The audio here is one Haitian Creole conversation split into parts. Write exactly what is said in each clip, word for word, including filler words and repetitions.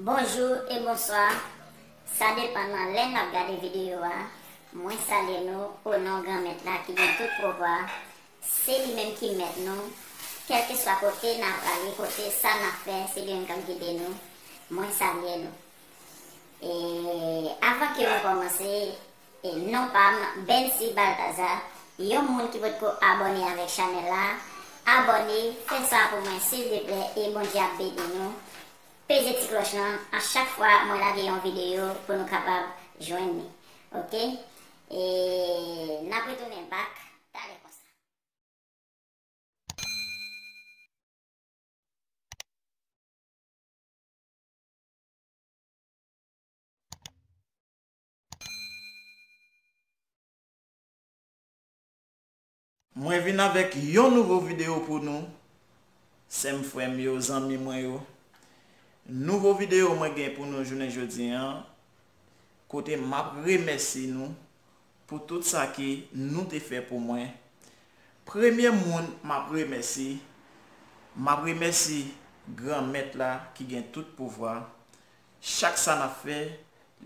Bonjou e bonswa. Sa depann nan lè n ap gade videyo a. Mwen salye nou o non Granmèt la ki gen tout pouvwa. Se li menm ki mèt nou. Kèlkeswa kote n a prale, kote sa n ap fè, se li menm k ap gide nou. Mwen salye nou. E avan ke mwen kòmanse, e non pa m, Bency Baltazar, yon moun ki potko abòne avèk chanèl la, abòne, fè sa pou mwen silvouplè, e Bondye ap beni nou. Peze ti klòch lan, a chak fwa mwen lage yon videyo pou nou kapab jwenn li. Oke? E n ap retounen back talè konsa. Mwen vin avèk yon nouvo videyo pou nou, sè m, frè m yo, zanmi mwen yo. Nouvo videyo mwen gen pou nou jounen jodi an, kote m ap remèsye nou pou tout sa ke nou te fè pou mwen. Premye moun m ap remèsye, m ap remèsye Granmèt la ki gen tout pouvwa. Chak sa n ap fè,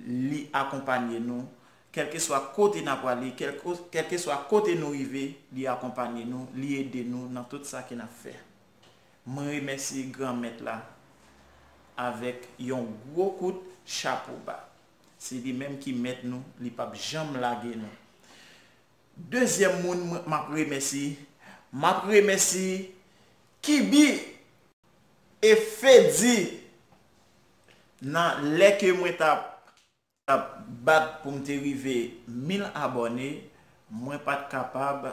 li akonpanye nou. Kèlkeswa kote n ap prale, kèlke-, kèlkeswa kote nou rive, li akonpanye nou, li ede nou nan tout sa ke n ap fè. Mwen remèsye Granmèt la avèk yon gwo kout chapo ba. Se li menm ki mèt nou, li p ap janm lage nou. Dezyèm moun mwen, m ap remèsye, m ap remèsye Kibi e Fedi nan lè ke mwen t ap, t ap bat pou m te rive mil abòne, mwen pa t kapab.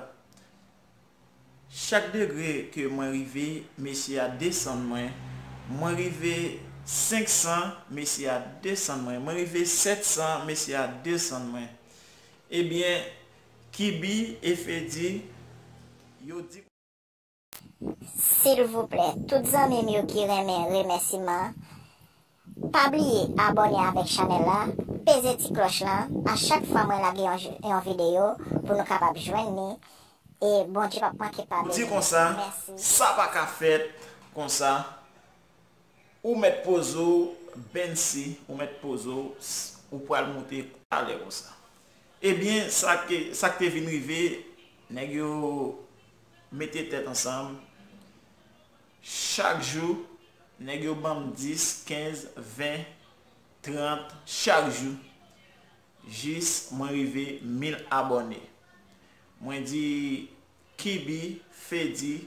Chak degre ke mwen rive, mesye a desann mwen. Mwen rive senk san, mesye a desann mwen. Mwen rive sèt san, mesye a desann mwen. Ebyen, Kibi e Fedi, yo di. Silvouplè, tout zanmi m yo ki renmen remèsiman, pa bliye abòne avèk chanèl la, peze ti klòch lan, a chak fwa mwen lage yon, yon videyo, pou nou kapab jwenn li, e Bondye p ap manke pa beni nou. Di konsa, mèsi. Sa pa ka fèt konsa. Ou mèt poze w, Bency, ou mèt poze w, s-, ou pral moute talè konsa. Ebyen, sa ke, sa k te vin rive, nèg yo mete tèt ansanm. Chak jou, nèg yo ban m dis, kenz, ven, trant, chak jou. Jis mwen rive mil abòne. Mwen di Kibi, Fedi,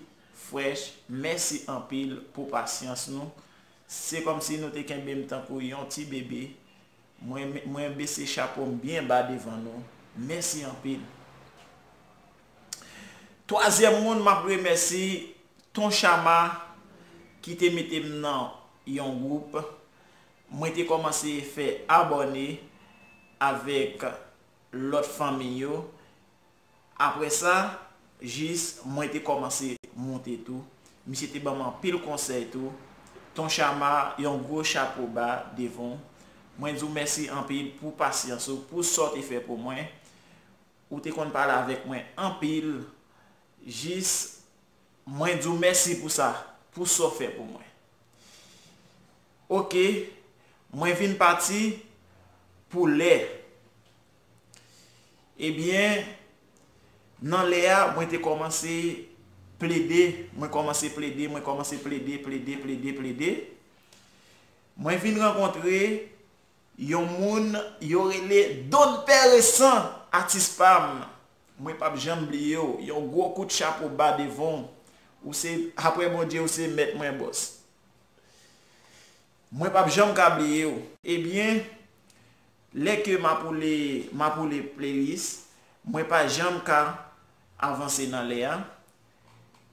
Fresh, mèsi anpil pou pasyans nou. Se kòmsi nou te kenbe m tankou yon ti bebe. Mwen, mwen bese chapo m byen ba devan nou. Mèsi anpil. Twazyèm moun m ap remèsye, Ton Chama, ki te mete m nan yon gwoup. Mwen te kòmanse fè abòne avèk lòt fanmi yo. Apre sa, jis mwen te kòmanse moute tou. Misye te ban m anpil konsèy tou. Ton Chama, yon gwo chapo ba devan w. Mwen di w mèsi anpil pou pasyans ou, pou sa w te fè pou mwen. Ou te konn pale avèk mwen anpil. Jis mwen di w mèsi pou sa, pou sa w fè pou mwen. Oke, mwen vin pati pou lè. Ebyen, nan lè a, mwen te kòmanse plede, mwen kòmanse plede, mwen kòmanse plede, plede, plede, plede. Mwen vin rankontre yon moun yo rele Don Pè Resan, atis pa m. Mwen p ap janm bliye w. Yon gwo kout chapo ba devan w. Ou se, apre Bondye, ou se mèt mwen, bòs. Mwen p ap janm ka bliye w. Ebyen, lè ke m ap woule, m ap woule playlist, mwen pa janm ka avanse nan lè a.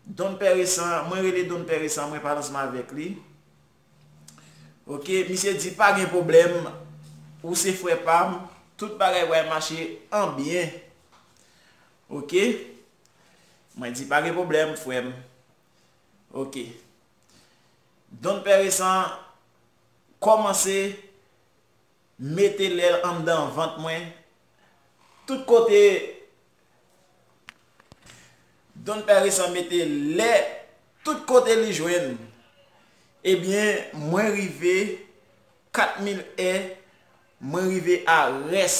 Don Pè Resan, mwen rele Don Pè Resan, mwen pale ansanm avèk li. Oke, misye di, "Pa gen pwoblèm, ou se frè pa m, tout bagay pral mache an byen." Oke? Mwen di, "Pa gen pwoblèm, frè m." Oke. Don Pè Resan kòmanse mete lè l anndan vant mwen. Tout kote Don Pè Resan mete lè, tout kote li jwenn. Ebyen, mwen rive kat mil è, mwen rive a rès.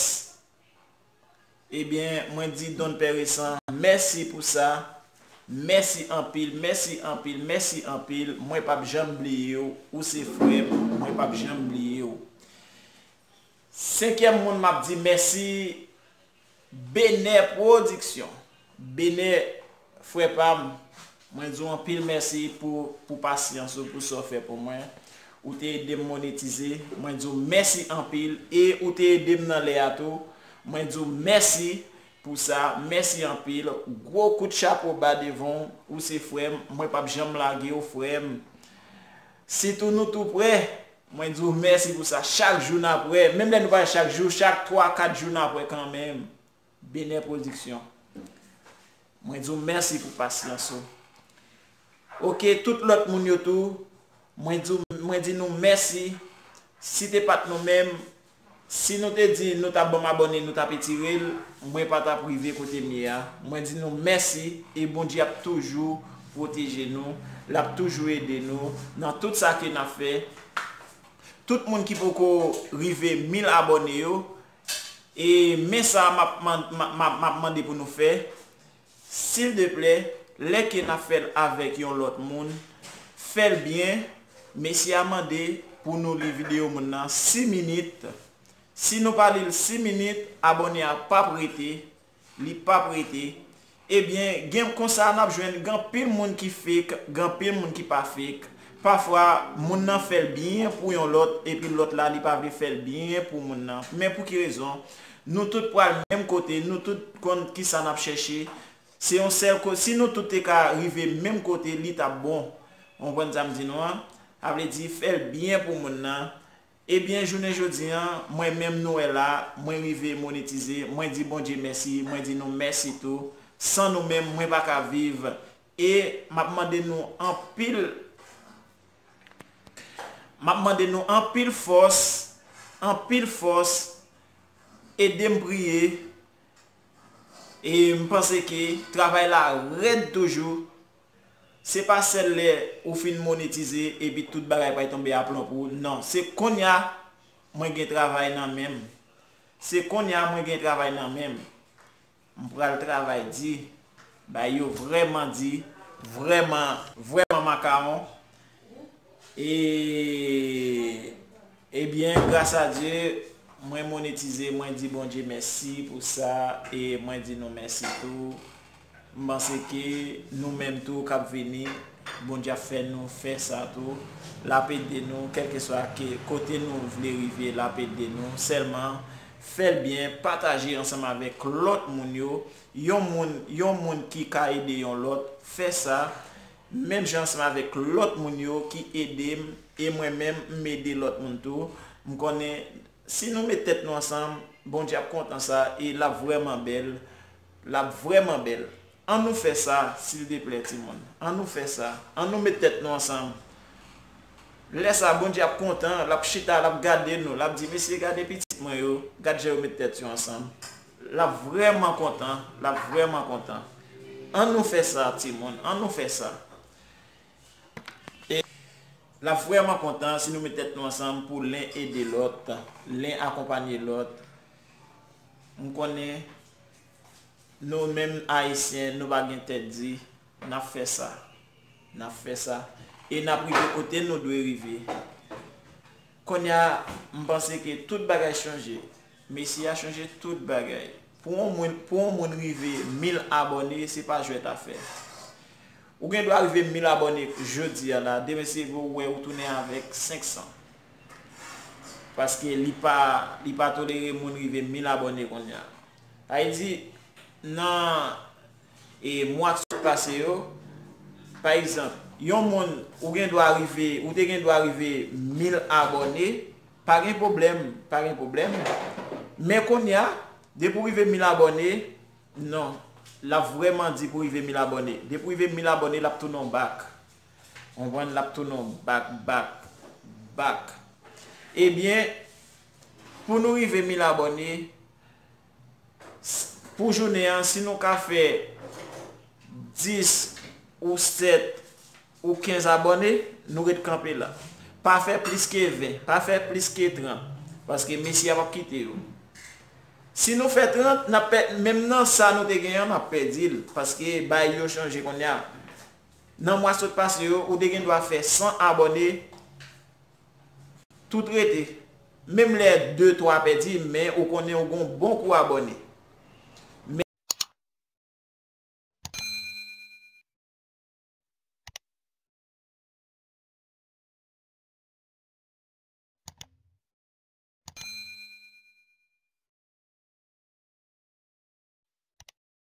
Ebyen, mwen di Don Pè Resan, mèsi pou sa. Mèsi anpil, mèsi anpil, mèsi anpil. Mwen p ap janm bliye w. Ou se frè m, mwen p ap janm bliye w. Senkyèm moun m ap di mèsi, Benè Pwodiksyon. Benè, frè pa m, mwen di w anpil mèsi pou, pou pasyans ou, pou sa w fè pou mwen. Ou te ede m monetize, mwen di w mèsi anpil. E ou te ede m nan lè a tou, mwen di w mèsi pou sa, mèsi anpil. Gwo kout chapo ba devan w, ou se frè m, mwen p ap janm lage w, frè m. Sitou nou tou prè, mwen di w mèsi pou sa. Chak jou n ap wè, menm lè nou pa wè chak jou, chak twa, kat jou n ap wè kanmenm. Benè Pwodiksyon. Mwen di w mèsi pou pasyans ou. Oke, tout lòt moun yo tou, mwen di w, mwen di nou mèsi. Si te pa t nou menm, si nou te di nou t ap ban m abòne, nou t ap etire l, mwen pa t ap rive kote m ye a. Mwen di nou mèsi e Bondye ap toujou pwoteje nou, l ap toujou ede nou nan tout sa ke n ap fè. Tout moun ki poko rive mil abòne yo, e men sa m ap man-, m ap, m ap, m ap mande pou nou fè, sildeplè, lè ke n ap fè l avèk yon lòt moun, fè l byen. Mesye a mande pou nou li videyo moun nan sis minit. Si nou pa li l sis minit, abòne a p ap rete, li p ap rete. Ebyen, gen konsa n ap jwenn gen anpil moun ki fake, gen anpil moun ki pa fake. Pafwa, moun nan fè l byen pou yon lòt, epi lòt la, li pa vle fè l byen pou moun nan. Men pou ki rezon? Nou tout pral menm kote, nou tout konn kisa n ap chèche. Se yon sèl ko-, si nou tout te ka rive menm kote, li t ap bon. Ou konprann sa m di nou an? Sa vle di, fè l byen pou moun nan. Ebyen, jounen jodi an, mwen menm nou wè la, mwen rive monetize, mwen di Bondye mèsi, mwen di nou mèsi tou. San nou menm, mwen pa ka viv. E m ap mande nou anpil, m ap mande nou anpil fòs, anpil fòs, ede m priye. E m panse ke travay la rèd toujou. Se pa sèl lè ou fin monetize epi tout bagay pral tonbe aplon pou ou. Non, se kounye a mwen gen travay nan men m. Se kounye a mwen gen travay nan men m. M pral travay di. Bagay yo vrèman di, vrèman, vrèman makawon. E, ebyen, gras a Dye, mwen monetize, mwen di Bondye mèsi pou sa, e mwen di nou mèsi tou. M panse ke nou menm tou k ap vini, Bondye ap fè nou fè sa tou. L ap ede nou, kèlkeswa ke, kote nou vle rive, l ap ede nou. Sèlman, fè l byen, pataje ansanm avèk lòt moun yo. Yon moun, yon moun ki ka ede yon lòt, fè sa. Menm jan ansanm avèk lòt moun yo ki ede m, e mwen menm, m ede lòt moun tou. M konnen, si nou met tèt nou ansanm, Bondye ap kontan sa, e l ap vrèman bèl. L ap vrèman bèl. An nou fè sa, sildeplè, timoun. An nou fè sa. An nou met tèt nou ansanm. Lè sa, Bondye ap kontan, l ap chita, l ap gade nou, l ap di, "Mesye, gade pitit mwen yo, gad jan yo met tèt yo ansanm." L ap vrèman kontan, l ap vrèman kontan. An nou fè sa, timoun, an nou fè sa. E l ap vrèman kontan si nou met tèt nou ansanm pou len ede lòt, len akonpanye lòt. M konnen nou menm Ayisyen, nou pa gen tèt di, n ap fè sa, n ap fè sa, e n ap rive kote nou dwe rive. Kounye a, m panse ke tout bagay chanje. Mesye a chanje tout bagay. Pou yon moun, pou yon moun rive mil abòne, se pa jwèt afè. Ou gen dwa rive mil abòne jodi a la, demen se vre ou wè ou tounen avèk senk san. Paske li pa, li pa tolere moun rive mil abòne kounye a. Sa vle di, nan, e, mwa k sot pase yo, pa egzanp, yon moun, ou gen dwa rive, ou te gen dwa rive mil abòne, pa gen pwoblèm, pa gen pwoblèm. Men kounye a, depi w rive mil abòne, non, l ap vrèman di pou rive mil abòne. Depi w rive mil abòne, l ap tounen w bak. Konprann? L ap tounen w bak, bak, bak. Ebyen, pou nou rive mil abòne, s-, pou jounen an, si nou ka fè dis ou sèt ou kenz abòne, nou ret kanpe la. Pa fè plis ke ven, pa fè plis ke trant, paske mesye a p ap kite yo. Si nou fè trant, n ap pè-, menm nan sa nou te gen an, n ap pèdi l, paske bagay yo chanje kounye a. Nan mwa sot pase yo, ou te gen dwa fè san abòne, tout rete. Menm lè de twa pèdi, men ou konnen ou gon bon kou abòne.